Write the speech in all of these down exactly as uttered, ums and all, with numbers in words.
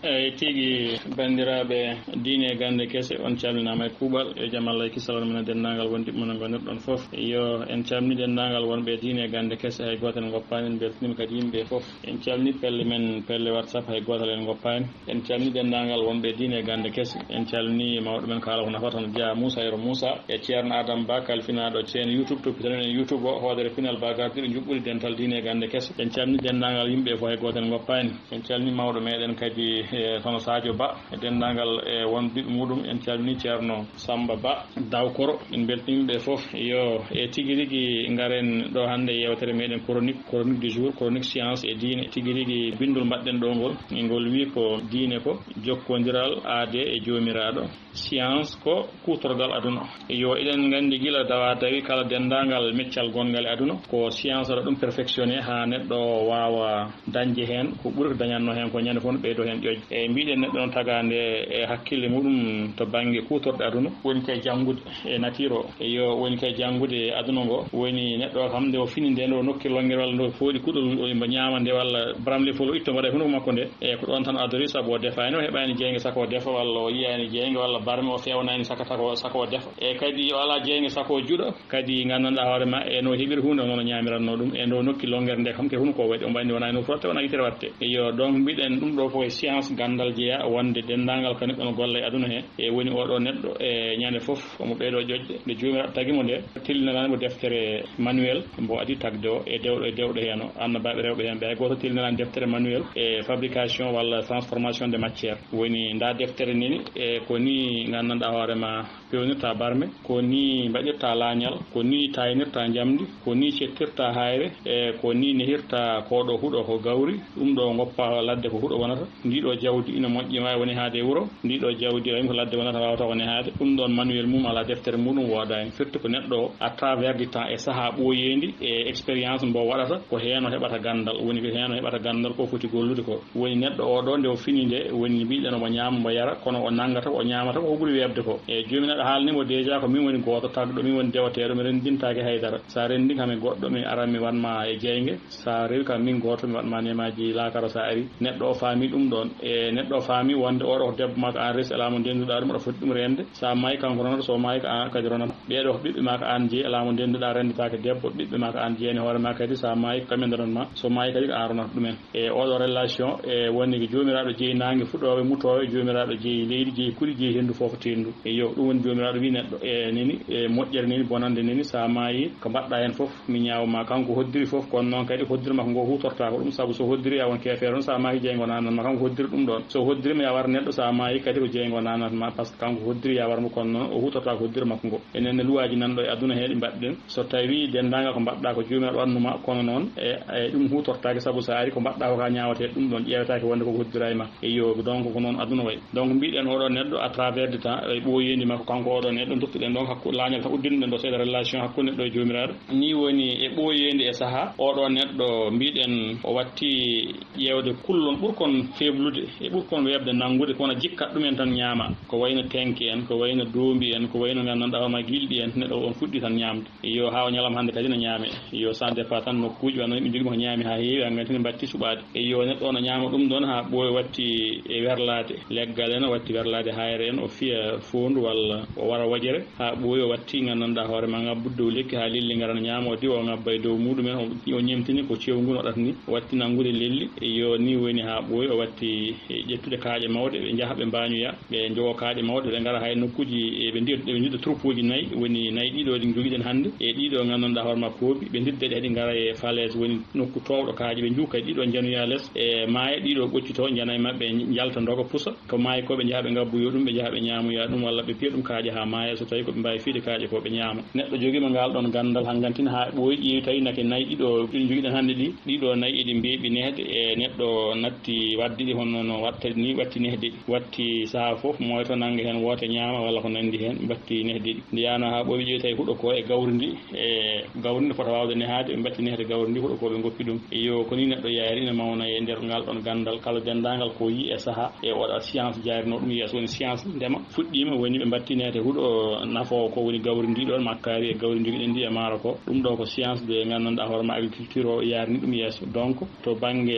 Eyi tigi, banndiraaɓe diine e gannde kese, on calminaama e kuuɓal. E jam Allah e kisal on men e denndaangal wondiɓɓe mon e ngonirɗon fof. Yo en calmini denndaangal wonɓe diine e gannde kese, hay gooto en ngoppaani, en mbeltiniima kadi yimɓe fof. En calmini pelle men, pelle WhatsApp, hay gootal en ngoppaani. En calmini denndaangal wonɓe diine e gannde kese. En calmini mawɗo men, kala ko nafata, hono Dia Moussa, Yero Moussa, e Ceerno Adam Ba, kalfinaaɗo chaîne YouTube, toppitaniiɗo en YouTube o, hoodere pinal Ba Gardiiɗo njuɓɓudi dental diine e gannde kese. En calmini denndaangal yimɓe fof, hay gooto en ngoppaani. En calmini mawɗo meɗen kadi, e hono Sadio Ba, e denndaangal e wondiɓɓe muɗum. En calmini Ceerno Samba Ba Dawkoro. En mbeltiniima ɓe fof. Yo, e tigi rigi ngaren ɗo hannde yeewtere meɗen chronique, chronique du jour, chronique science e diine. Tigi rigi binndol mbaɗɗen ɗo ngol, ngol wii ko diine ko jokkondiral aade e joomiraaɗo. Science ko kuutorgal aduna. Yo, eɗen nganndi gila dawa dawi kala denndaangal meccal gonngal e aduna, ko science waɗa ɗum perfectionné haa neɗɗo waawa dañde heen ko ɓuri ko dañatnoo heen ko, ñande fof no ɓeydoo heen ƴoƴde. E mbiɗen neɗɗo no tagaande e hakkille muɗum to bannge kuutorɗe aduna, woni kay janngude e nature o. E yo, woni kay janngude aduna ngo, woni neɗɗo o kam nde o fini nde, nde o nokki longere walla nde o fooɗi kuɗol o mbo ñaama nde walla baramle fof o itto mbaɗa e hunuko makko nde. E ko ɗoon tan o adori, sabu o defaani, o heɓaani jeynge saka o defa, walla o yiyaani jeynge walla barme o feewnaani saka, saka o, saka o defa. E kadi o alaa jeynge saka o juɗa. Kadi nganndanɗaa hoore ma, e no heɓiri huunde, noon o ñaamiratnoo ɗum, e ndo nokki longere nde kam, ke hunuko o waɗi, o mbayndi wonaa e nofru waɗte, wonaa yitere waɗte. Iyo, donc mbiɗen ɗum ɗo ko e science ganndal jeyaa, wonde denndaangal ko neɗɗo no golla e aduna he, e woni oɗo neɗɗo e ñande fof omo ɓeydo ƴoƴde. Nde joomiraaɗo tagi mo nde, tellinaani mo deftere manuel mbo adi tagde o e dewɗo e dewɗo heen o, annabaaɓe rewɓe heen ɓe, hay gooto tellinaani deftere manuel e fabrication walla transformation de matière. Woni nda deftere neni, e ko ni nganndanɗaa hoore ma pewnirta barme, ko ni mbaɗirta laañal, ko ni taynirta njamndi, ko ni cettirta hayre, e ko ni nehirta koɗo huɗo ko gawri. Ɗum ɗo ngoppa ladde ko huɗo wonata. Ndi ɗo jawdi ina moƴƴi, waawi woni haade e wuro. Ndi ɗo jawdi, o ko ladde wonata, waawata ko nehaade. Ɗum ɗon manuel mum alaa, deftere muɗum woodaani. Firti ko neɗɗo o, à travers du temps, e sahaa ɓooyeendi, e expérience mbo waɗata, ko heen o heɓata ganndal. Woni ko heen o heɓata ganndal ko foti gollude ko. Woni neɗɗo o ɗo, nde o fini nde, woni mbiɗen omo ñaama, omo yara, kono o nanngata, o ñaamata ko ɓuri weeɓde ko. E joomi neɗɗo haalni mo déjà ko min woni gooto tagɗo, min woni dewateeɗo, mi renndintaake haydara. So a renndii kam e goɗɗo, mi ara mi waɗ ma e jeynge. So a rewi kam min gooto, mi waɗ ma nemaaji laakara so a ari. Neɗɗo o faami ɗum ɗoon. E neɗɗo o faami wonde oɗo ko debbo maa ko aan resi, alaa mo ndennduɗaa ɗum, aɗa foti ɗum reende. So a maayi kanko ronata, so o maayi ko aan kadi ronata. Ɓeeɗo ko ɓiɓɓe maa ko aan jeyi, alaa mo ndennduɗaa renndataa ko debbo, ɓiɓɓe maa ko aan jeyi, hoore maa kadi so a maayi ko kamɓe ndarnat ma, so maayi kadi ko aan ronata ɗumen. E oɗo relation, e woni ko joomiraaɗo jeyi naange fuɗoowe, mutoowe, joomiraaɗo jeyi leydi, jeyi kuɗi, jeyi henndu fof ko tenndu. E yo, ɗum woni joomiraaɗo wi neɗɗo, e neni, e moƴƴere neni, bonande neni, so a maayi, ko mbaɗɗa heen fof, mi ñaawa ma. Kanko hoddiri fof, kono noon kadi hoddiri makko ngo huutortaako ɗum, sabu so hoddiri a won keefeero, so a maayi jeyngo nanat ma, kanko hoddiri ɗum ɗoon. So hoddiri ma ya war neɗɗo, so a maayi kadi ko jeyngo nanat ma, par ce que kanko hoddiri ya war mo, kono noon o huutortaako hoddiri makko ngo. Enen ne luwaaji nan ɗo e aduna he ɗi mbaɗɗen. So tawi denndaangal ko mbaɗɗa ko joomiraaɗo waɗnu ma, kono noon e, e ɗum huutortaake, sabu so a ari ko mbaɗɗa ko ka ñaawate, ɗum ɗoon ƴeewetaake wonde koko hoddira e ma. E yo, donc ko noon aduna wayi. Donc mbiɗen oɗo neɗɗo à travers du temps, e ɓooyeendi makko kanko oɗo neɗɗo, duttuɗen ɗon hakku-, laañal tan uddinɗen ɗo seeɗa relation hakkunde neɗɗo e joomiraaɗo. Ni woni e ɓooyeendi e sahaa, oɗo neɗɗo mbiɗen o watti ƴeewde kullon ɓurkon feeblude e ɓurkon weeɓde nanngude, ko wona jikkat ɗumen tan ñaama. Ko wayno tenke en, ko wayno doombi en, ko wayno nganndanɗaa hoore ma gilɗi en, neɗɗo on fuɗɗi tan ñaamde. Yo, haa o ñalawma hannde kadi no ñaame. Yo, ça dépend tan nokkuuji, wano yimɓe njogii ma ko ñaami haa heewi, haa ngati ne mbatti suɓaade. E yo, neɗɗo o no ñaama ɗum ɗoon haa ɓooya watti e werlaade. Leggal en o watti werlaade, hayre en o fiya foondu walla o wara wojere haa ɓooya o watti nganndanɗaa hoore ma ngabbude dow lekki haa lelli ngara no ñaama, o diwa o ngabba e dow muɗumen, o, o ñemtini ko cewngu no waɗata ni, o watti nanngude lelli. E yo, ni woni haa ɓooya o watti e ƴettude kaaƴe mawɗe, ɓe njaha ɓe mbaañoya. Ɓe njogo kaaƴe mawɗe, ɓe ngara hay nokkuuji, e ɓe ndiwa, ɓe njiɗa troupeauji nayi, woni nayi ɗiɗo ɗi njogiɗen hannde. E ɗiɗo nganndanɗaa hoore ma poobi, ɓe ndidda ɗi, haɗi ngara e falaise, woni nokku toowɗo kaaƴe, ɓe njuwa kadi ɗiɗo njanoya les, e maaya ɗiɗo ɓoccito, njana e maɓɓe, njalta ndoga pusa. Ko maayi ko ɓe njaha ɓe ngabboyo ɗum, ɓe njaha ɓe ñaamoya ɗum, walla ɓe piya ɗum kaaƴe haa maaya, so tawi ko ɓe mbaawi fiyde kaaƴe ko ɓe ñaama. Neɗɗo jogiima ngal ɗon ganndal hangantin haa ɓooyi, ƴeewi tawi nake nayi ɗiɗo ɗin njogiɗen hannde ɗi, ɗiɗo nayi eɗi mbeeɓi nehde, e neɗɗo natti waddi ɗi hono no watta ni, watti nehde ɗi. Watti sahaa fof, moyto nannga heen woote ñaama walla ko nanndi heen, mbatti nehde ɗi. Nde yaano haa ɓooyi ƴeewi tawi huɗo ko e gawri ndi, e gawri ndi fota waawde nehaade, ɓe mbatti nehde gawri ndi, huɗo ko ɓe ngoppi ɗum. Iyo, ko ni neɗɗo yahri ina mawna e nder ngal ɗon ganndal, kala denndaangal ko yi e sahaa, e oɗa science jaarinoo ɗum yeeso, woni science ndema fuɗɗiima, woni ɓe mbatti nehde huɗo nafoowo ko woni gawri ndi ɗon, makkaari e gawri njogiɗen ndi e maaro ko. Ɗum ɗo ko science de nganndanɗaa hoore ma agriculture o yaarini ɗum yeeso. Donc, to bannge,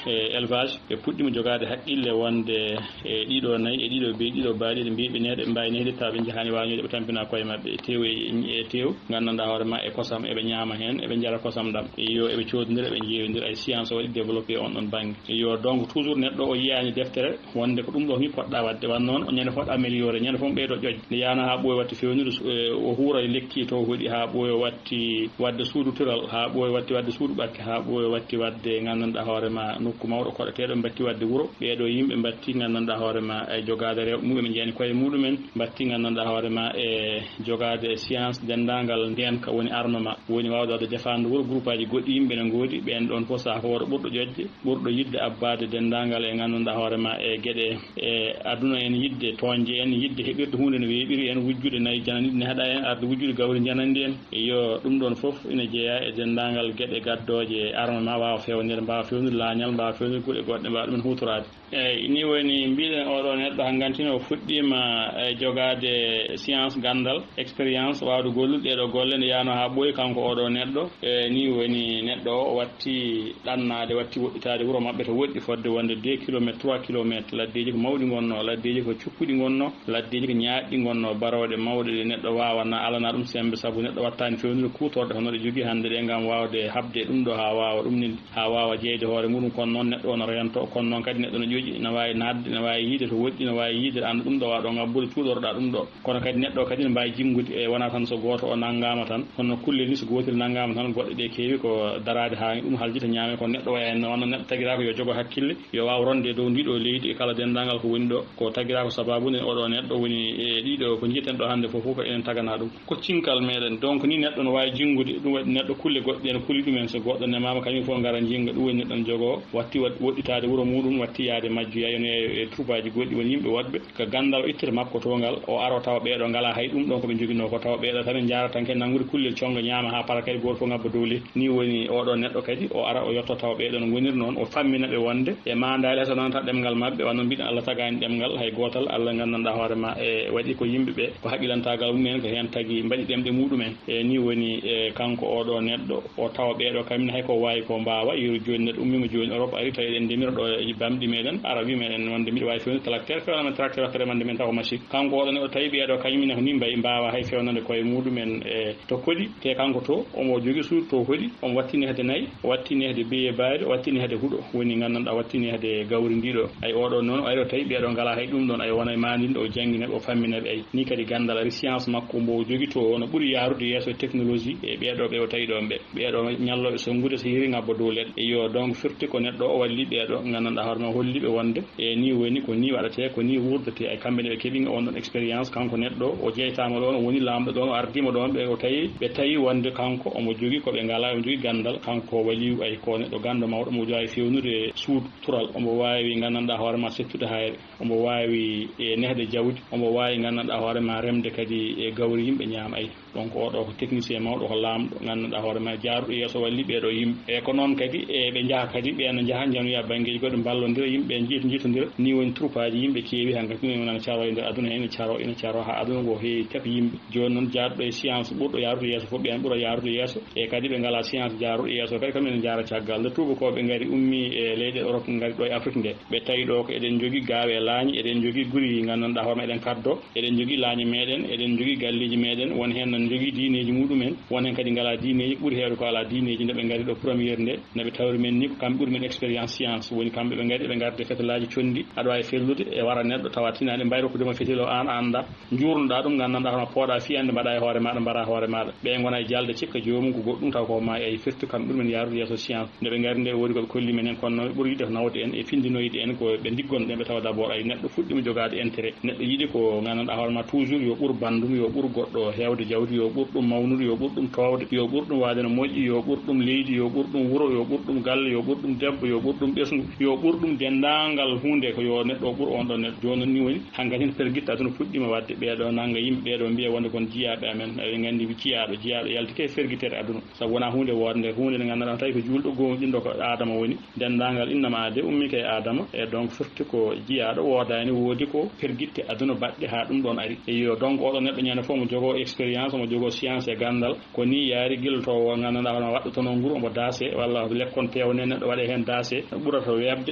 e, élevage, ɓe puɗɗiima jogaade Haqqille wonde e ɗiɗo nayi, e ɗiɗo beyi, ɗiɗo baaɗi, eɗe mbiya ɓe neɗɗo, ɓe mbaawi nehde tawa ɓe njahaani waañoyde, ɓe tampina koye maɓɓe e tew, e, e tew, nganndanɗaa hoore ma e kosam, eɓe ñaama heen, eɓe njara kosam ɗam. Yo eɓe coodondira, eɓe njeewondira, ay science o waɗi développé on ɗon bannge. Yo, donc, toujours neɗɗo o yiyaani deftere, wonde ko ɗum ɗo ni poɗɗa waɗde, wan noon o ñande fof amélioré, ñande fof ɓeydo ƴoƴde. Nde yaano haa ɓooyi watti fewnude, su-, e, o huura e lekki to hoɗi haa ɓooyi o watti waɗde suudu tural, haa ɓooyi watti waɗde suudu ɓakke, haa ɓooyi watti waɗde nganndanɗaa hoore ma nokku mawɗo koɗeteeɗo, mbatti waɗde wuro. Ɓeeɗo yimɓe mbatti nganndanɗaa hoore ma e jogaade rewɓe mumen, ɓe njeyani koye muɗumen, mbatti nganndanɗaa hoore ma e jogaade science, denndaangal ndeenka woni armement, woni waawde waɗde défendre wuro. Groupe aji goɗɗi yimɓe ne ngoodi, ɓeen ɗoon fof sahaa ko wooto ɓurɗo ƴoƴde, ɓurɗo yiɗde abbaade denndaangal e nganndanɗaa hoore ma e geɗe e aduna en, yiɗde toñde en, yiɗde heɓirde huunde no weeɓiri en, wujjude nayi janani ne haɗa en, arde wujjude gawri janandi en. Yo, ɗum ɗoon fof ina jeyaa e denndaangal geɗe gaddooje armement, waawa feewneede, mbaawa feewnude laañal, mbaawa feewnude guure goɗɗe, mbaawa ɗumen huutoraade. Eeyi, ni woni mbiɗen, oɗo neɗɗo hangantin o fuɗɗiima e jogaade science, ganndal, expérience, waawde gollude ɗee ɗoo golle, nde yaano haa ɓooyi kanko oɗo neɗɗo. E ni woni neɗɗo o, o watti ɗannaade, watti woɗɗitaade wuro maɓɓe to woɗɗi fodde wonde deux kilomètres, trois kilomètres. Laddeeji ko mawɗi ngonnoo, laddeeji ko cukkuɗi ngonnoo, laddeeji ko ñaaɗɗi ngonnoo, barooɗe mawɗe ɗe neɗɗo waawanaa, alanaa ɗum semmbe, sabu neɗɗo wattaani feewnude kuutorɗe hono ɗe jogii hannde ɗe ngam waawde haɓde e ɗum ɗo haa waawa ɗum ni, haa waawa jeyde hoore muɗum. Kono noon neɗɗo o no reyanto, kono noon kadi neɗɗo no ƴoƴi, ina waawi naatde, ina waawi yiyde to woɗɗi, ina waawi yiyde aɗa annda ɗum ɗo, waaɗo ngam buri cuuɗorɗaa ɗum ɗo. Kono kadi neɗɗo kadi ne mbaawi jinngude, e wonaa tan so gooto o nanngaama tan, kono kullel ni so gootel nanngaama tan, goɗɗe ɗe keewi ko daraade haa ɗum haljita, ñaame. Kono neɗɗo waya en, wano neɗɗo tagiraa ko yo jogo hakkille, yo waaw ronde e dow ndi ɗo leydi e kala denndaangal ko woni ɗo. Ko tagiraa ko sababu nde oɗo neɗɗo woni e ɗiɗo ko njiyeten ɗo hannde fof, fof ko enen taganaa ɗum. Ko cinkal meɗen. Donc ni neɗɗo no waawi jinngude, ɗum waɗi neɗɗo kulle goɗɗe ɗe no kulli ɗumen, so goɗɗo nemaama kañum fof ngara jinnga, ɗum woni neɗɗo no jogoo, watti waɗ-, woɗɗitaade wuro muɗum, watti yaade majjuyaade, no yeeyo e troupe aji goɗɗi, woni yimɓe woɗɓe ko ganndal o ittata makko to ngal, o ara o tawa ɓeeɗo ngalaa hay ɗum ɗon ko ɓe njoginoo ko, tawa ɓeeɗo tan ɓe njaara tan ke nanngude kullel connga ñaama haa para kadi gooto fof ngabba dow leydi. Ni woni oɗo neɗɗo kadi o ara o yetto tawa ɓeeɗo no ngoniri noon, o fammina ɓe wonde e maandaali hay so nanata ɗemngal maɓɓe, wano mbiɗen Allah tagaani ɗemngal hay gootal, Allah nganndanɗaa hoore ma e waɗi ko yimɓe ɓe ko haqilantagal mumen ko heen tagi mbaɗi ɗemɗe muɗumen. E ni woni e kanko oɗo neɗɗo o tawa ɓeeɗo kamin hay ko waawi ko mbaawa, yeru jooni neɗɗo ummiima jooni Europe ari tawi eɗen ndemira ɗo e bamɗi meɗen, ara wi meɗen wonde mbiɗa waawi fewnude tracteur, fewnana tracteur watta remande men taw ko machine. Kanko oɗo neɗɗo tawi ɓeeɗo kañum ne ko ni mbayi mbaawa hay fewnande koye muɗumen e to koɗi, te kanko to omo jogii suudu to hoɗi, omo watti nehde nayi, o watti nehde beyi e baali, o watti nehde huɗo, woni nganndanɗaa watti nehde gawri ndi ɗo. Ay oɗo noon o ari o tawi ɓeeɗo ngalaa hay ɗum ɗon, ay wona e maandinde o janngina ɓe o fammina ɓe. Ay ni kadi ganndal ari science makko mbo o jogii to o no ɓuri yaarude yeeso e technologie e ɓeeɗo ɓe o tawi ɗon ɓe. Ɓeeɗo ñallooɓe sonngude so hiri ngabba dow leɗɗe. Iyo, donc firti ko neɗɗo o walli ɓeeɗo nganndanɗaa hoore ma holli ɓe wonde e ni woni ko ni waɗatee, ko ni wuurdetee. Ay kamɓe ne ɓe keɓi on ɗon expérience, kanko neɗɗo o jeytaama ɗon, o woni laamɗo ɗon, o ardiima ɗon ɓe o tawi, ɓe tawi wonde kanko omo jogii ko ɓe ngalaa, omo jogii ganndal, kanko waliyu ay ko neɗɗo ganndo mawɗo, omo waawi fewnude suudu tural, omo waawi nganndanɗaa hoore ma settude hayre, omo waawi e nehde jawdi, omo waawi nganndanɗaa hoore ma remde kadi e gawri yimɓe ñaama ay. Donc oɗo ko technicien mawɗo, ko laamɗo nganndanɗaa hoore ma jaaruɗo yeeso walli ɓeeɗo yimɓe. E ko noon kadi e ɓe njaha kadi ɓe no njaha njanoya banngeeji goɗɗi mballondira yimɓe ɓe njiit njiitondira ni woni troupe aji yimɓe keewi hankadi ne wonani caro e nder aduna heen, ina caro ina caro haa aduna ngo heewi tef yimɓe. Jooni noon jaaruɗo e science ɓurɗo yaarude yeeso fof ɓeen ɓura yaarude yeeso e kadi ɓe ngalaa science jaaruɗo yeeso kadi kam ene njaara caggal nde tuubakooɓe ngari ummi e leyɗe Europe ngari ɗo e Afrique nde ɓe tawi ɗo ko eɗen njogii gaawe laañi, eɗen njogii guri nganndanɗaa hoore ma eɗen kaddo. Eɗen njogii laañe meɗen, eɗen njogii galleeji meɗen, won heen no njogii diineeji muɗumen, won heen kadi ngalaa diineeji, ɓuri heewde ko alaa diineeji. Nde ɓe ngari ɗo première nde, nde ɓe tawri men ni ko kamɓe ɓuri men expérience science, woni kamɓe ɓe ngari, ɓe ngarde fetelaaji conndi, aɗa waawi fellude e wara neɗɗo tawa tinaani mbayro ko dema fetel o aan a anndaa, njuurnoɗaa ɗum, nganndanɗaa hono pooɗa fiyande mbaɗa e hoore maaɗa, mbara hoore maaɗa. Ɓe ngona e jalde cikka joomum ko goɗɗum taw ko ma e firti kamɓe ɓuri men yaarude yeeso science. Nde ɓe ngari nde woodi ko ɓe kolli men heen, kono noon ɓuri yiɗde ko nawde en e findinoyde en ko ɓe ndiggon ɗen ɓe tawa d'abord ay neɗɗo fuɗɗima jogaade intérêt. Neɗɗo yiɗi ko nganndanɗaa hoore ma toujours yo ɓur banndum, yo ɓur goɗɗo heewde jawdi, yo ɓur ɗum mawnude, yo ɓur ɗum toowde, yo ɓur ɗum waade no moƴƴi, yo ɓur ɗum leydi, yo ɓur ɗum wuro, yo ɓur ɗum galle, yo ɓur ɗum debbo, yo ɓur ɗum ɓesngu, yo ɓur ɗum denndaangal huunde ko yo neɗɗo o ɓur on ɗon neɗɗo. Jooni noon ni woni hankadi pergitte aduna puɗɗiima waɗde. Ɓeeɗo nannga yimɓe, ɓeeɗo mbiya wonde kon jiyaaɓe amen. Eɗen nganndi jiyaaɗo, jiyaaɗo yalti ke fergitere aduna. Sabu wonaa huunde woodnde, huunde nde nganndanɗaa tawi ko juulɗo goomuɗinɗo ko Aadama woni. Denndaangal innama aade ummii ko e Aadama, e donc firti ko jiyaaɗo woodaani, woodi ko pergitte aduna baɗɗe haa ɗum ɗoon ari. Eyyo, donc oɗo neɗɗo ñande fof omo jogoo expérience, omo jogoo science e ganndal. Ko nii yaari gila to o nganndanɗaa hono waɗɗotonoo nguru omo daase, walla lekkon peewne neɗɗo waɗe heen daase, ɓurata weeɓde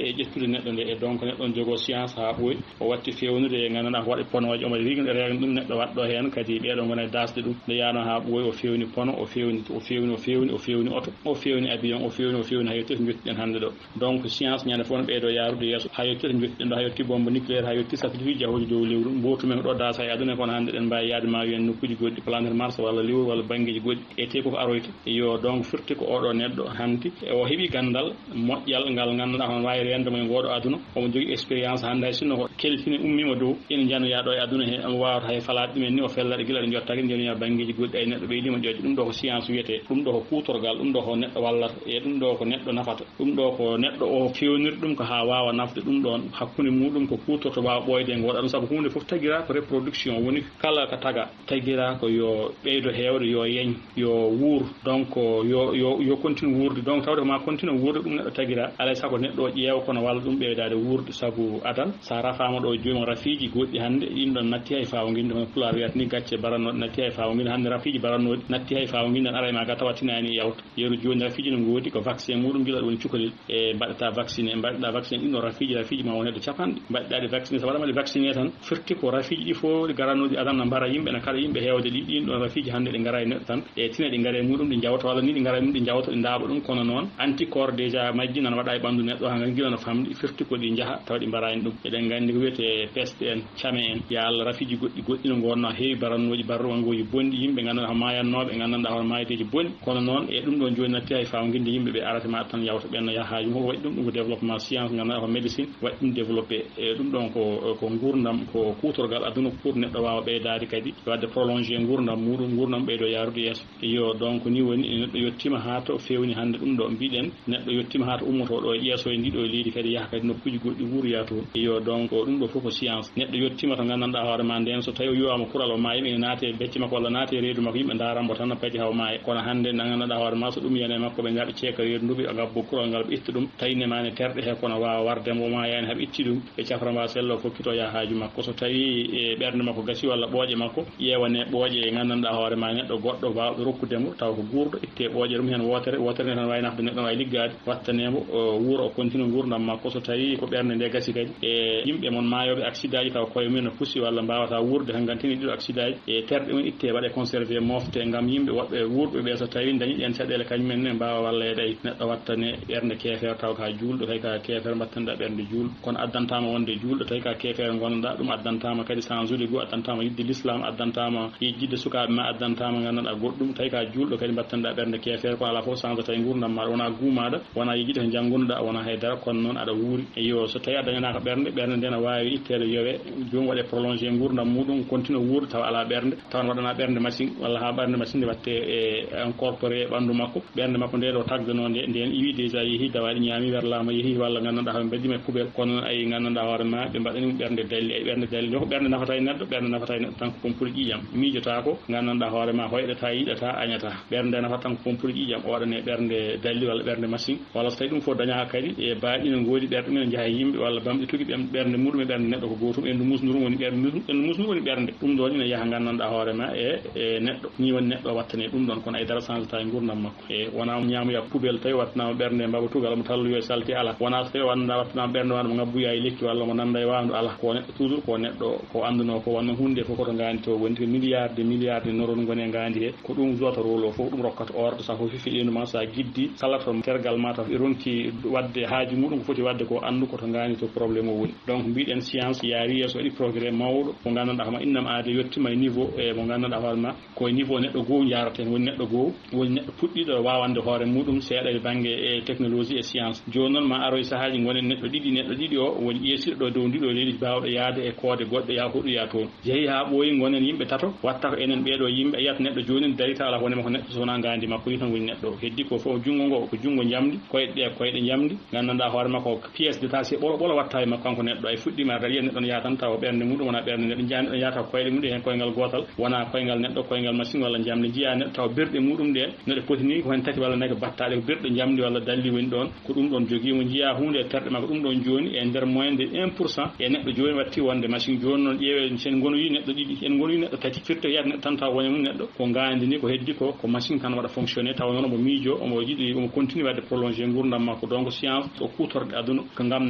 e ƴettude Neɗɗo nde e donc neɗɗo on jogoo science haa ɓooyi, o watti fewnude e nganndanɗaa ko waɗi ponooje, omo regni regni ɗum neɗɗo waɗɗo heen, kadi ɓeeɗo ngona e daasde ɗum. Nde yaano haa ɓooyi, o fewni pono, o fewni, o fewni, o fewni, o fewni oto, o fewni avion, o fewni, o fewni, haa yettii to njottiɗen hannde ɗo. Donc science ñande fof no ɓeydo yaarude yeeso, haa yettii to njottiɗen ɗo, haa yettii bombe nucléaire, haa yettii satellite uji jahooji dow lewru. Mbootu men ɗo daasa e aduna, kono hannde ɗen mbaawi yaade ma wiyen nokkuuji goɗɗi, planète Mars walla lewru walla banngeeji goɗɗi, e te ko aroyta. Yo donc firti ko oɗo neɗɗo hanti, e o heɓi ganndal moƴƴal ngal ngannduɗaa hono waawi reende mo e ngooɗo aduna. Omo jogii expérience hannde, hay sinno ko kelfine ummiima dow, ina njanoya ɗo e aduna he, omo waawata hay falaade ɗumen ni, o fellaɗe gila ɗe njottaaki, njanoya banngeeji goɗɗi, ay neɗɗo ɓeydiima ƴoƴde. Ɗum ɗo ko science wiyetee, ɗum ɗo ko kuutorgal, ɗum ɗo ko neɗɗo wallata, e ɗum ɗo ko neɗɗo nafata. Ɗum ɗo ko neɗɗo o fewniri ɗum ko haa waawa nafde ɗum ɗoon hakkunde muuɗum, ko kuutorto waawa ɓooyde e ngooɗo aduna, sabu huunde fof tagiraa ko reproduction, woni kala ko taga tagiraa ko yo ɓeydo heewde, yo yeñ, yo wuur, donc yo, yo, yo continue wuurde, donc tawde ko ma continue wuurde ɗum neɗɗo tagiraa, alaa e sago neɗɗo o ƴeewa kono walla ɗum ɓeydaade wuurde, sabu adal, so a rafaama ɗo joomum rafiiji goɗɗi hannde, ɗiin ɗoon natti hay faawo ngindi, hono Pulaar wiyata ni, gacce barannooɗe natti hay faawo ngindi, hannde rafiiji barannooɗi natti hay faawo ngindi, an ara e ma ga tawa tinaani yawta. Yeru jooni rafiiji no ngoodi ko vaccin muuɗum gila ɗo woni cukalel, e mbaɗata vacciné, mbaɗata vacciné ɗin ɗo rafiiji, rafiiji ma won hedde capanɗe. Mbaɗɗaa ɗi vacciné, so waɗama ɗi vacciné tan, firti ko rafiiji ɗi fof ɗi garanooji adan na mbara yimɓe, na kaɗa yimɓe heewde ɗi, ɗin ɗon rafiiji hannde ɗi ngara e neɗɗo tan, e tine ɗi ngara e muuɗum, ɗi njawta, walla ni ɗi ngara e mum, ɗi njawta, ɗi ndaaɓa ɗum. Kono noon anticorps déjà majji nana waɗa e ɓanndu neɗɗo, haa ngal gila no famɗi, firti ko ɗi njaha tawa ɗi mbaraani ɗum. Eɗen nganndi ko wiyetee peste en, came en, ya Allah, rafiiji goɗɗi goɗɗi no ngonnoo, heewi barannooji, barruwangooji bonɗi, yimɓe nganndanɗaa ko maayannooɓe, nganndanɗaa hono maayideeji bonɗi. Kono noon, e ɗum ɗoon jooni natti hay faawo ngindi yimɓe ɓe arata maɗa tan yawta ɓeen no yaha haaju mum. Ko waɗi ɗum, ɗum ko développement science, nganndanɗaa ko médecine waɗi ɗum développé. E ɗum ɗoon ko, ko nguurndam, ko kuutorgal aduna, ko pour neɗɗo waawa ɓeydaade kadi, waɗde prolongé nguurndam muuɗum, nguurndam ɓeydo yaarude yeeso. Iyo, donc ni woni neɗɗo yettiima haa to feewni hannde ɗum ɗo mbiɗen, neɗɗo yettiima haa to ummotoo ɗo e ƴeeso e ndi ɗo leydi kadi yaha kadi nokkuuji goɗɗi wuuroya toon. Iyo, donc ɗum ɗo fof ko science. Neɗɗo yettiima to nganndanɗaa hoore ma ndeen, so tawi o yiwaama kural o maayi, ene naate e becce makko walla naate e reedu makko, yimɓe ndaara mbo tan no paji haw maaya. Kono hannde nde nganndanɗaa hoore ma, so ɗum yani e makko, ɓe njaha ɓe ceeka reedu ndu, ɓe ngabbo kural ngal, ɓe itta ɗum, tawi nemaani terɗe he, kono waawa warde mbo maayaani, haa ɓe itti ɗum, ɓe cafra mbo sella, o fokkito yaha haaju makko. So tawi e ɓernde makko gasi walla ɓooƴe makko, ƴeewane ɓooƴe nganndanɗaa hoore ma neɗɗo goɗɗo baawɗo rokkude mo, taw ko guurɗo, itte ɓooƴe ɗum heen wootere, wootere nde tan waawi nafde neɗɗo, waawi liggaade, wattanee mo, o wuura, o continue nguurndam makko. So tawi ko ɓernde nde gasi kadi, e yimɓe mon maayooɓe accident ji, taw koye mumen no pusi walla mbaawata wuurde, hanngantini ɗiɗo accident ji, e terɗe mum itte, waɗe conservé, mofte ngam yimɓe woɓɓe wuurɓe ɓe, so tawi dañi ɗeen caɗeele, kañum en ne mbaawa walleede. Ay, neɗɗo wattane ɓernde keefeero, taw ka juulɗo, tawi ka keefeero, mbattane-ɗaa ɓernde juulɗo. Kono addantaama wonde juulɗo, tawi ka keefeero ngonnoɗaa, ɗum addantaama kadi sansude goo, addantaama yiɗde l'islam, addantaama yejjitde sukaaɓe ma, addantaama nganndanɗaa goɗɗum, tawi ka juulɗo kadi mbattane-ɗaa ɓernde keefeero, kono alaa fof sansata e nguurndam maaɗa, wonaa guu maaɗa, wonaa yejjitde ko njanngunnoɗaa, wonaa haydara, kono noon aɗa wuuri. Iyo, so tawi a dañanaaka ɓernde, ɓernde nde na waawi itteede, yowe, joomum waɗe prolongé nguurndam muuɗum, continue wuurde tawa alaa ɓernde, tawa ne waɗanaa ɓernde machine, walla haa ɓernde machine nde watte e incorporé e ɓanndu makko. Ɓernde makko nde ɗo tagdanoo nde, nden iwi déjà yehi, dawaaɗi ñaami, werlaama yehi, walla nganndanɗaa hoore mbaɗiima e poubelle. Kono noon ayi nganndanɗaa hoore ma, ɓe mbaɗani ɗum ɓernde dalli. Ayi ɓernde dalli nde ko ɓernde nafata e neɗɗo, ɓernde nafata e neɗɗo tan ko pompol ƴiiƴam. Miijotaako, nganndanɗaa hoore ma, hoyɗataa, yiɗataa, añataa. Ɓernde nafata tan ko pompol ƴiiƴam, o waɗane ɓernde dalli walla ɓernde machine. Walla so tawi ɗum fof dañaaka kadi, e baaɗi no ngoodi ɓerɗe ɗumen njaha e yimɓe, walla bamɗe tugi ɓen, ɓernde muɗum e ɓernde neɗɗo ko gootum, ɓendu musndu woni ɓernde, ɓerndu musndu woni ɓernde. Ɗum ɗon ina yaha nganndanɗaa hoore ma e, e neɗɗo. Ni woni neɗɗo wattane ɗum ɗon, kono ay dara sansata e nguurndam makko. E wonaa mo ñaamoya poubelle, tawi wattanaama ɓernde mbaba tugal, mo talloyo e salti, alaa. Wonaa so tawi wannda wattanaama ɓernde, wano mo ngabbuya e lekki, walla mo nannda e waandu, alaa. Ko neɗɗo toujours, ko neɗɗo, ko anndunoo ko wonno huunde fof ko to ngaandi to woni, ko milliard de milliard de neurones ngoni e ngaandi he. Ko ɗum jouata rôle o fof, ɗum rokkata ordre, sa fof fifi ɓeendu ma, sa giddi, kala to tergal ma taw e ronki waɗde haaju muɗum, ko foti waɗde ko, anndu ko to ngaandi to problème o woni. Donc mbiɗen science yaari yeeso, waɗi progrès mawɗo, mo nganndanɗaa hoore ma innam aade yettiima e niveau, e mo nganndanɗaa hoore ma ko e niveau neɗɗo goow njaaraten, woni neɗɗo goow, woni neɗɗo puɗɗiiɗo waawande hoore muɗum seeɗa e bannge e technologie e science. Jooni noon ma aroy sahaaji ngonen neɗɗo ɗiɗi, neɗɗo ɗiɗi o woni ƴeesirɗo dow ndiɗo leydi baawɗo yahde e koode goɗɗe, yaha hoɗoya toon. Jehi haa ɓooyi, ngonen yimɓe tato, watta ko enen ɓeeɗo yimɓe. A yiyat neɗɗo jooni ne darita, alaa ko woni makko neɗɗo so wonaa ngaandi makko, ɗi tan woni neɗɗo. Heddi ko fof junngo ngo, ko junngo njamndi, koyɗe ɗe, koyɗe njamndi. Nganndanɗaa hoore makko ko pièce détachée ɓolo ɓolo watta e makko kanko neɗɗo. Ay fuɗɗiima, aɗa yiya neɗɗo ne yaha tan tawa ɓernde muɗum wonaa ɓernde neɗɗo. Njiyaa neɗɗo ne yaha tawa koyɗe mum ɗe heen koyngal gootal, wonaa koyngal neɗɗo, koyngal machine walla njamndi. Njiyaa neɗɗo tawa berɗe muɗum ɗe, no ɗe poti ni, ko heen tati walla nayi ko battaaɗe, ko berɗe njamndi walla dalli woni ɗoon. Ko ɗum ɗoon jogii mo, njiyaa huunde e terɗe makko. Ɗum ɗoon jooni e nder moins de un pour cent e neɗɗo jooni watti wonde machine. Jooni noon ƴeewe, so en ngonoyi neɗɗo ɗiɗi, en ngonoyi neɗɗo tati, firti ko yiyata neɗɗo tan tawa woni mum neɗɗo. Ko ngaandi ni, ko heddi ko, ko machine tan waɗa fonctionné, tawa noon omo miijo, omo yiɗi, omo continue waɗde prolongé nguurndam makko. Donc science ko kuutorɗe aduna. Ko ngam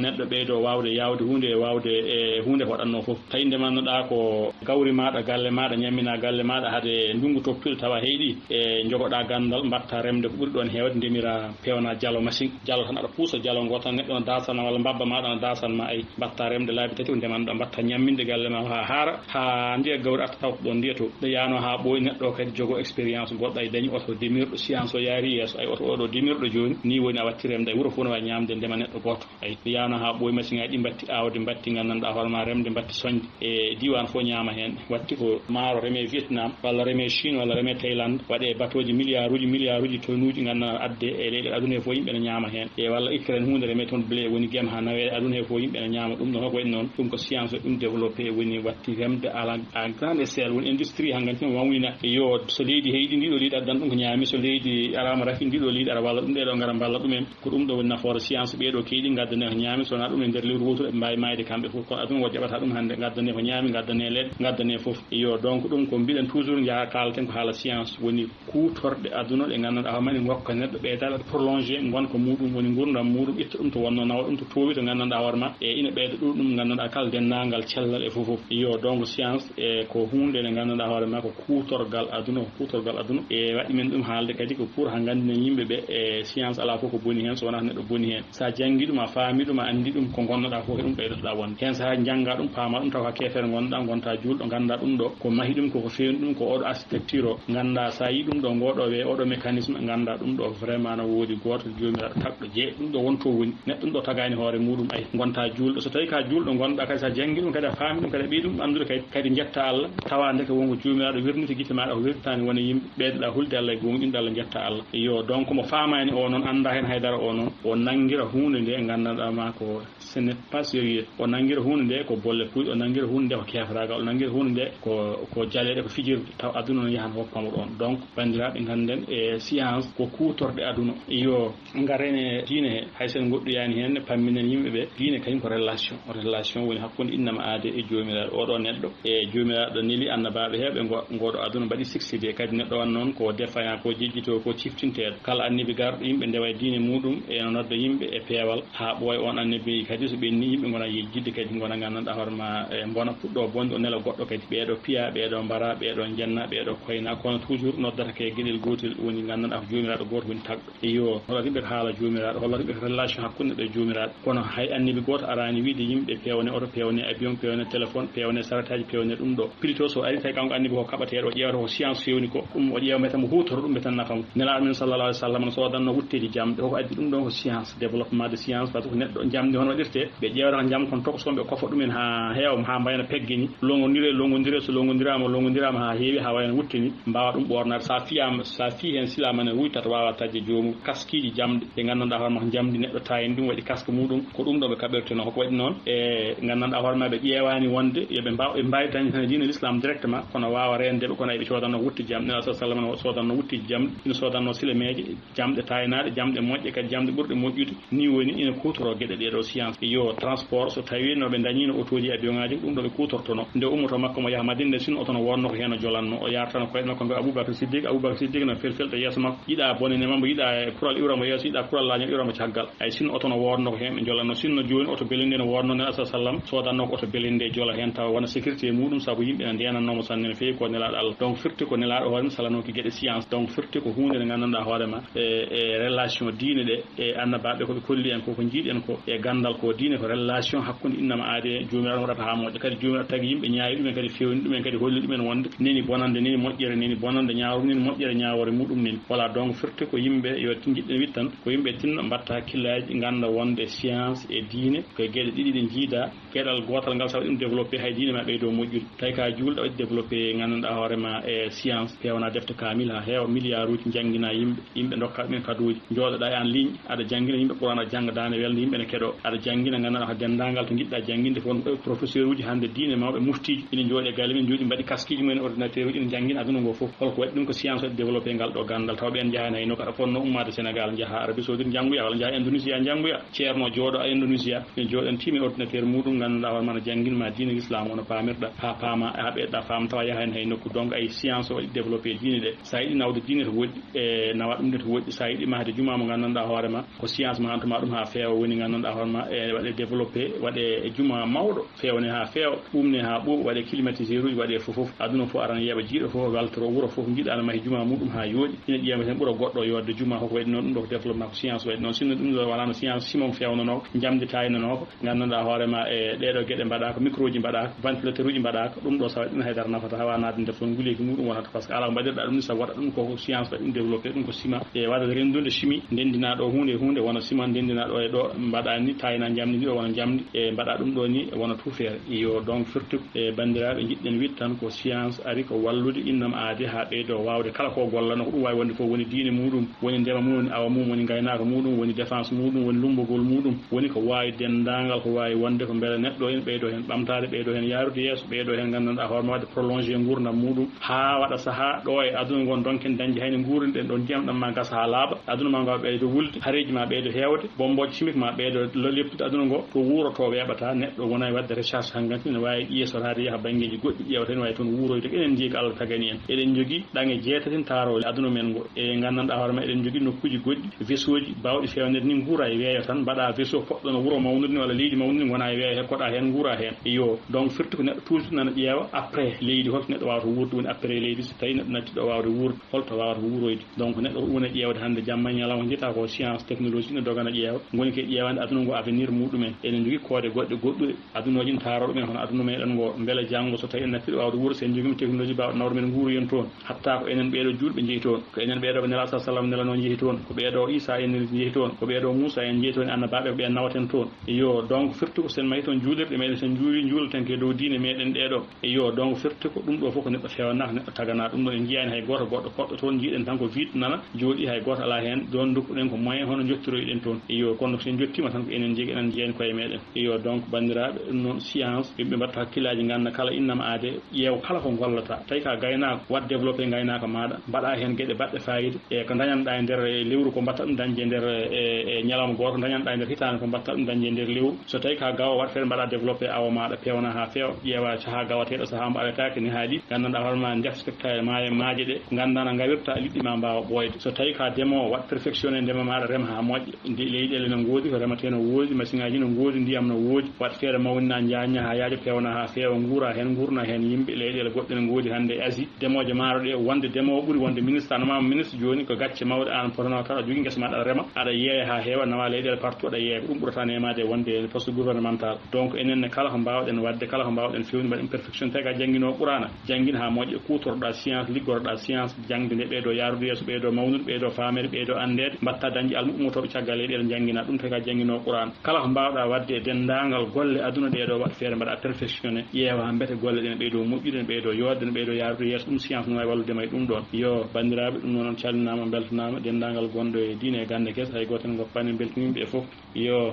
neɗɗo ɓeydo waawde yaawde huunde e waawde e huunde ko waɗatnoo fof. Tawi ndemannoɗaa ko gawri maaɗa, galle maaɗa, ñammina galle maaɗa hade ndunngu toptude tawa heyɗi e njogoɗaa ganndal, mbaɗta remde ko ɓuri ɗoon heewde, ndemira peewna jalo machine. Jalo tan aɗa puusa jalo ngo tan neɗɗo no daasana walla mbabba maaɗa no daasana ma ay. Mbaɗta remde laabi tati ko ndemannoɗaa, mbaɗta ñamminde galle ma haa haara, haa ndiya gawri arta tawta ɗoon ndiya to. Nde yaano haa ɓooyi neɗɗo kadi jogo expérience goɗɗo ay dañi oto demirɗo science o yaari yeeso ay oto oɗo demirɗo jooni. Ni woni a watti remde ay wuro fof no wawi ñaamde ndema neɗɗo gooto. Ay, yaano haa ɓooyi, machine aji ɗi mbatti aawde, mbatti nganndanɗaa hoore ma remde, mbatti soñde. E diiwaan fof ñaama heen. Watti ko maaro remee Vietnam, walla remee Chine, walla remee Thaïlande, waɗee batooji milliard uji, milliard uji tonnes uji nganndanɗaa adde e leyɗe aduna he fof yimɓe ne ñaama heen. E walla Ukraine huunde remee toon blé woni gem haa naweede aduna he fof yimɓe ne ñaama ɗum. Ɗon hoko waɗi noon? Ɗum ko science ɗum développé woni watti remde à la, à grande échelle, woni industrie hanganti no mawnina. Yo so leydi heyɗi ndiɗo leydi addan ɗum ko ñaami, so leydi araama rafi ndiɗo leydi ara walla ɗum ɗeɗo ngara mballa ɗumen. Ko ɗum ɗo woni nafoore science, ɓeeɗo keyɗi ngaddane ko ñaami, so wonaa ɗum e nder lewru wootoru ɓe mbaawi maayde kamɓe fof. Kono aduna o jaɓata ɗum hannde, ngaddane ko ñaami, ngaddane leɗɗe, ngaddane fof. Iyo, donc ɗum ko mbiɗen toujours njaha kaalten ko haala science woni kuutorɗe aduna ɗe nganndanɗaa hoore ma ene ngokka neɗɗo ɓeydaade prolongé ngonka muɗum, woni ngurndam muɗum, itta ɗum to wonnoo, nawa ɗum to toowi to nganndanɗaa hoore ma, e ina ɓeyda ɗum, ɗum nganndanɗaa kala denndaangal cellal e fof fof. Iyo, donc science e ko huunde nde nganndanɗaa hoore ma ko kuutorgal aduna, ko kuutorgal aduna. E waɗi men ɗum haalde kadi ko pour haa nganndinen yimɓe ɓe e science alaa fof ko boni heen, so wonaa neɗɗo boni heen. So a janngii ɗum, a faamii ɗum, a anndii ɗum, ko ngonnoɗaa fof ko ɗum ɓeydotoɗaa wonde. Heen so a janngaa ɗum, paamaa ɗum, taw ko keefeero ngonnoɗaa, ngontaa juulɗo, nganndaa ɗum ɗo ko mahi ɗum, ko ko feewni ɗum, ko oɗo architecture o, nganndaa so a yii ɗum ɗo, ngooɗo wee, oɗo mécanisme, nganndaa ɗum ɗo vraiment no woodi gooto Joomiraaɗo tagɗo jeeɗiɗo ɗum ɗo wonto woni. Neɗɗo ɗum ɗo tagaani hoore muɗum, ay, ngontaa juulɗo. So tawii ka juulɗo ngonɗaa kadi, so a janngii ɗum kadi, a faamii ɗum kadi, a ɓeydi ɗum anndude kadi, kadi njetta Allah, tawa ndeke wonko Joomiraaɗo wirniti gite maaɗa, ko wirnitaani wona yimɓe, ɓeydoɗaa hulde Allah e gooŋɗinde Allah, njetta Allah. Iyo, donc mo faamaani o noon, anndaa heen haydara o noon, o nanngira huunde nde nganndanɗaa ma ko ce n'est pas sérieux. O nanngira huunde nde ko bolle puyɗe, o nanngira huunde nde ko keefraagal, o nanngira huunde nde ko, ko jaleeɗe, ko fijirde, taw aduna no yahan hokkamo ɗoon. Donc, banndiraaɓe, ngannden e science ko kuutorɗe aduna. Iyo, ngaren e diine he, hay sen ngoɗɗoyaani heen, ne pamminen yimɓe ɓe. Diine kañum ko relation. Relation woni hakkunde innama aade e Joomiraaɗo. Oɗo neɗɗo e Joomiraaɗo neli annabaaɓe heewɓe ngo, ngoɗo aduna mbaɗi succédé. Kadi neɗɗo wan noon ko défaillant, ko jejjitoo, ko ciftinteeɗo. Kala annabi garɗo, yimɓe ndewa e diine muɗum, e no nodda yimɓe e peewal, haa ɓooya on annabi kadi so ɓenni, yimɓe ngona yejjidde kadi, ngona nganndanɗaa hoore ma, e, mbona, puɗɗo bonde, o nela goɗɗo kadi. Ɓeeɗo piya, ɓeeɗo mbara, ɓeeɗo njanna, ɓeeɗo koyna, kono toujours noddata ke geɗel gootel woni nganndanɗaa ko Joomiraaɗo gooto woni tagɗo. Iyo, hollata yimɓe ko haala Joomiraaɗo, hollata yimɓe ko relation hakkunde neɗɗo e Joomiraaɗo. Kono hay annabi gooto araani wiide yimɓe peewne oto, peewne avion, peewne téléphone, peewne saretaaji, peewne ɗum ɗo. Plutôt so ari tawi kanko annabi ko kaɓateeɗo, o ƴeewata ko science feewni ko, ɗum o ƴeewa mbiyata mo huutoro ɗum, mbiyata nafa mo. Nelaaɗo men sallallahu alayhi wa sallam no soodanno wutteeji jamɗe, koko addi ɗum ɗon ko science, développement de science, parce que neɗɗo jamndi hono waɗirte, ɓe ƴeewata ko jam kon tokosoo, ɓe kofa ɗumen haa heewa, haa mbayna pegge ni, longondire, longondire, so longondiraama, longondiraama haa heewi, haa wayno wutte ni, mbaawa ɗum ɓoornaade. Sa fiyaama, sa fii heen silaama ne wuytata, waawa taƴde joomum. Kaskiiji jamɗe ɗe nganndanɗaa hoore ma ko njamndi neɗɗo taayini ɗum, waɗi kaske muɗum, ko ɗum ɗo ɓe kaɓirteno. Hoko waɗi noon e nganndanɗaa hoore ma ɓe ƴeewaani wonde yo ɓe mbaaw, ɓe mbaawi dañde tan e diine l'islam directement, kono waawa reende ɓe, kono ay ɓe coodanno wutte jamɗe. Nelaaɗo sallallahu alayhi wa sallam no soodanno wutteeji jamɗe, ina soodanno silemeeje, jamɗe taaynaaɗe, jamɗe moƴƴe, kadi jamɗe ɓurɗe moƴƴude. Nii woni ina kuutoroo geɗe ɗee ɗoo science. Yo transport, so tawii no ɓe ndañiino otooji, avion ŋaaji, ɗum ɗo ɓe kuutortono. Nde ummoto makko mo yaha Madina, nde sinno oto no woodno ko heen o jolanno, o yartano koyɗe makko mbiya Abubakar Siddiq, Abubakar Siddiq no felfelta yeeso makko, yiɗa bonene ma mbo, yiɗa kural iwra mo yeeso, yiɗa kural laaño iwra mo caggal. Ay sinno oto no woodno ko heen ɓe jolanno, sinno jooni oto belende no woodno, Nelaaɗo sallallahu alayhi wa sallam soodanno ko oto belende jola heen tawa wona sécurité muɗum, sabu yimɓe no ndeenannoo mo sanne no feewi ko Nelaaɗo Allah. Donc firti ko Nelaaɗo hoore mum salanooki geɗe science. Donc firti ko huunde nde nganndanɗaa hoore ma e, e relation diine ɗe, e annabaaɓe ko ɓe kolli en ko, ko njiiɗen ko, e ganndal ko diine ko relation hakkunde innama aade Joomiraaɗo waɗata haa moƴƴa. Kadi Joomiraaɗo tagi yimɓe, ñaawi ɗumen, kadi feewni ɗumen, kadi holli ɗumen wonde neni bonande, neni moƴƴere, neni bonande, ñaawre, neni moƴƴere, ñaawoore muɗum neni. Voilà, donc firti ko yimɓe yo njiɗɗen wittan, ko yimɓe tinno mbatta hakkillaaji, ngannda wonde science e diine ko geɗe ɗiɗi ɗe njiida. Geɗal gootal ngal, so a waɗi ɗum développé, hay diine ma ɓeydo moƴƴude. Tawi ka juulɗo, a waɗi développé, nganndanɗaa hoore ma e science, peewna defte kaamil haa heewa, milliard uji, njanngina yimɓe, yimɓe ndokka ɗumen kaduuji. Njooɗoɗaa e en ligne, aɗa janngina yimɓe Qur'an, aɗa jannga daane welnde yimɓe ne keɗoo. Aɗa janngina, nganndanɗaa ko denndaangal to njiɗɗaa jannginde fof. Professeur uji hannde diine mawɓe, muftiiji, ina njooɗi e galle men, njooɗi mbaɗi kaskiiji mumen, ordinateur uji, ina njanngina aduna ngo fof. Holko waɗi ɗum? Ko science waɗi développé ngal ɗo ganndal. Taw ɓeen njaha heen hay no ko aɗa fotnoo ummaade Sénégal, njaha Arabie Saoudite njanngoya, walla njaha Indonesia njanngoya. Ceerno jooɗo a Indonesia, ene jooɗantiimi e ordinateur muɗum, nganndanɗaa hoore ma no janngin ma diine l'islam, hono paamirɗa, haa paama, haa ɓeyɗa faam, tawa yaha heen hay nokku. Donc ay science o waɗi développé diine ɗe. So a yiɗi nawde diine to woɗɗi, e nawa ɗum nde to woɗɗi. So a yiɗi mahde jumaa mo nganndanɗaa hoore ma, ko science mahantu ma ɗum haa feewa. Woni nganndanɗaa hoore ma e waɗe développé, waɗe juma mawɗo, feewne haa feewa, ɓuumne haa ɓuuɓa, waɗe climatiseur uji, waɗe fof fof. Aduna fof arana yeeɓa, jiiɗo fof weltoro, wuro fof njiɗa ana mahi juma muɗum haa yooɗi. Ina ƴeewa tan ɓura goɗɗo yooɗde juma, koko waɗi noon, ɗum ɗo ko développement, ko science waɗi noon. Sinno ɗum ɗo walaano science, ciment feewnanoo, njamndi taaynanoo ko, nganndanɗaa hoore ma e ɗeeɗo geɗe mbaɗaaka, micro ji mbaɗaaka, ventilateur uji mbaɗaaka, ɗum ɗo so waɗi ɗum haydara nafata, hawa naatde nder toon, nguleeki muɗum wonata, parce que alaa ko mbaɗirɗaa ɗum ni, so waɗa ɗum koko science waɗi ɗum, développé ɗum ko ciment. E waɗata rendude chimie, ndenndinaa ɗo huunde e huunde, wona ciment, ndenndinaa ɗo e ɗo, mbaɗa ni, taayna njamndi ndi ɗo wona njamndi, e mbaɗa ɗum ɗo ni wona tuufeere. Iyo, donc firti e banndiraaɓe, njiɗɗen wiide tan ko science ari ko wallude innam aade haa ɓeydo waawde kala ko gollano, ko ɗum waawi wonde fof, woni diine muɗum, woni ndema muɗum, woni awa mum, woni ngaynaaka muɗum, woni défense muɗum, woni lummbugol muɗum, woni ko waawi denndaangal ko waawi wonde ko mbele neɗɗo ene ɓeydo heen ɓamtaade, ɓeydo heen yaarude yeeso, ɓeydo heen nganndanɗaa hoore ma waɗde prolongé nguurndam muɗum haa waɗa sahaa ɗo e aduna ngon donken dañde hay no nguurirɗen ɗo, ndiyam ɗam ma gasa haa laaɓa, aduna ma ngawa ɓeydo wulde, hareeji ma ɓeydo heewde, bombooje chimique ma ɓeydo lo-, leptude aduna ngo, to wuuro to weeɓata, neɗɗo wona e waɗde recherche hanganti, ne waawi yeesoraade yaha banngeeji goɗɗi ƴeewata, ne waawi toon wuuroyde. Enen njii ko Allah tagani en. Eɗen njogii ɗaŋe jeetati taarooje aduna men ngo. E nganndanɗaa hoore ma, eɗen njogii nokkuuji goɗɗi, vaisseau ji baawɗi feewnirde ni, nguura e weeyo tan, mbaɗa vaisseau poɗɗo no wuro mawnude ni walla leydi mawnude ni, ngona e weeyo, he koɗa heen, nguura heen. Iyo, donc firti ko neɗɗo toujours nana ƴeewa après leydi, holto neɗɗo waawata wuurde, woni après leydi, so tawi neɗɗo natti ɗo waawde wuurde, holto waawata wuuroyde. Donc neɗɗo ko ɗum woni ƴeewde hannde jamma e ñalawma, jeyata ko science, technologie, ne dogana ƴeewa. Ngoni koye ƴeewande aduna ngo avenir muɗumen. Eɗen njogii koode goɗɗe goɗɗuɗe, adunooji ne taaroo ɗumen, hono aduna meɗen ngo, mbele janngo so tawi en nattiiɗo waawde wuuro, so en njogiima technologie baawɗo nawde men, nguuroyen toon. Hatta ko enen ɓeeɗo juulɓe njehi toon, ko enen ɓeeɗo ɓe Nelaaɗo sallallaahu alayhi wa sallam nelano njehi toon, ko ɓeeɗo Iisaa en njehi toon, ko ɓeeɗo Muusaa en njehi toon, e annabaaɓe ko ɓeen nawaten toon. Iyo, donc firti ko so en mahi toon juulirɗe meɗen, so en njuuli, njuulaten ko e dow diine meɗen ɗee ɗo. Iyo, donc firti ko ɗum ɗo fof ko neɗɗo feewanaa, ko neɗɗo taganaa. Ɗum ɗo en njiyaani hay gooto goɗɗo koɗɗo toon, njiiɗen tan ko vide nana jooɗii, hay gooto alaa heen. Ɗoon ndokkuɗen ko moyen hono njottiroyɗen toon. Iyo, kono so en njottiima tan ko enen njogii, enen njeeyani koye meɗen. Iyo, donc banndiraaɓe, ɗum noon science, yimɓe mbatta hakkillaaji, ngannda kala innama aade, ƴeew kala ko gollata. Tawi ka gaynaako, waɗ développé ngaynaaka maaɗa, mbaɗa heen geɗe baɗɗe fayida, e ko ndañanɗaa e nder, e lewru ko mbatta ɗum dañde e nder, e, e ñalawma gooto, ndañanɗaa e nder hitaande ko mbatta ɗum dañde e nder lewru. So tawi ka gawa, waɗ feere mbaɗa développé awo maaɗa, peewna haa feewa, ƴeewa sahaa gawateeɗo, sahaa mo awetaake, ne haali, nganndanɗaa hoore ma, ndefta maaje, maaje ɗe, ngannda no ngawirta liɗɗi ma mbaawa ɓooyde. So tawi ka demoowo, waɗ perfectionné ndema maaɗa, rema haa moƴƴa. Nde leyɗeele no ngoodi, ko remetee no woodi, masiŋaaji no ngoodi, ndiyam no woodi. Waɗ feere mawnina, njaajna haa yaaja, peewna haa feewa, nguura heen, nguurna heen yimɓe. Leyɗeele goɗɗe no ngoodi hannde e Asie, demooje maaro ɗe, wonde demoowo ɓuri wonde ministre. An ma ministre jooni, ko gacce mawɗe, aan potono tawa aɗa jogii ngesa ma, aɗa rema, aɗa yeeya haa heewa, nawa leyɗeele partout, aɗa yeeya. Ko ɗum ɓurata nemaade e wonde poste gouvernemental. Donc enen ne, kala ko mbaawɗen waɗde, kala ko mbaawɗen feewni, mbaɗen perfectionné. Tawi ka jannginoowo Quraana, janngin haa moƴƴa, kuutorɗaa science, liggoroɗaa science, jaŋde nde ɓeydo yaarude yeeso, ɓeydo mawnude, ɓeydo faameede, ɓeydo anndeede, mbatta dañde almuɓɓe ummotooɓe caggal leyɗeele, njanngina ɗum. Tawi ka jannginoowo Quraan, kala ko mbaawɗaa waɗde e denndaangal golle aduna ɗee ɗo, waɗ feere mbaɗa perfectionné, ƴeewa mbete golle ɗe ne ɓeydo moƴƴude, ne ɓeydo yooɗde, ne ɓeydo yaarude yeeso. Ɗum science no waawi wallude ma e ɗum ɗoon. Iyo, banndiraaɓe, ɗum noon calminaama, mbeltanaama, denndaangal gonɗo e diine e gannde kese, hay gooto en ngoppaani, en mbeltanii ɓe fof. Iyo.